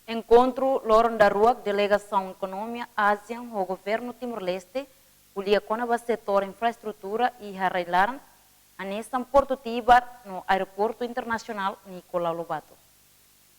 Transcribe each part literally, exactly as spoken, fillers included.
Enkontru loron daruak Delegasaun Ekonomia ASEAN ho Governu Timor-Leste, ko'alia kona-ba setór infraestrutura iha rai-laran, hanesan Portu Tibar no Aeroportu Internasionál Nicolau Lobato.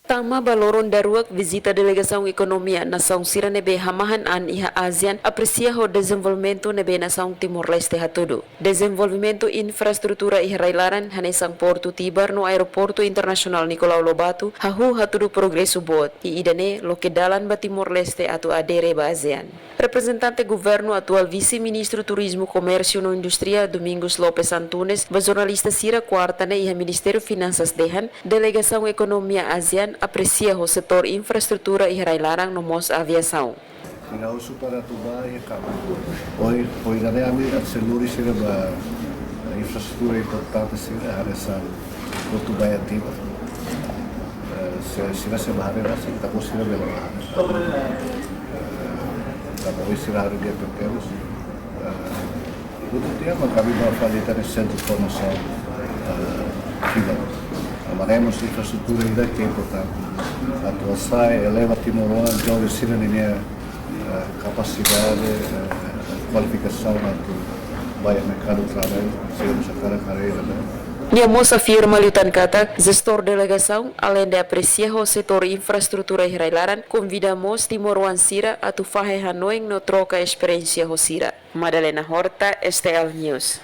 Tama ba loron daruak vizita delegasaun ekonomia nasaun sira ne'ebé hamahan an iha ASEAN apresia ho dezenvolvimentu ne'ebé nasaun Timor-Leste hatudu. Dezenvolvimentu infraestrutura iha rai-laran, hanesan Portu Tibar no Aeroportu Internasionál Nicolau Lobato, hahú hatudu progresu boot, i ida-ne'e loke dalan ba Timor-Leste atu adere ba ASEAN. Reprezentante Governu atuál Vise-Ministru Turizmu, Komérsiu no Indústria, Domingos Lopes Antunes, ba jornalista sira Kuarta ne'e iha Ministériu Finansas dehan, delegasaun ekonomia ASEAN apresia ho setór infraestrutura iha rai-laran no mós aviasaun. Sira husu para atu bá iha kalan. Ohin, ohin ne'e ami atu sei lori sira ba infraestrutura importante sira, hanesan Portu Baía Tibar. Eh, se, sira sei bá haree rasik, ita-boot sira bele bá haree. Eh, ita-boot sira haree di'ak tebes. Eh, outro dia, mak ami bá fali tan iha sentru formasaun, eh, FINAT. Haree mós infraestrutura ida ke importante. Atu hasa'e, eleva timoroan, joven sira-nia, eh, kapasidade, eh, kualifikasaun atu bá iha merkadu traballu, sira mós hakarak haree ida-ne'e. Nia mós afirma liután katak, jestór delegasaun, aleinde apresia ho setór infraestrutura iha rai-laran, konvida mós timoroan sira atu fahe hanoin no troka esperiénsia ho sira. Madalena Horta, STL News.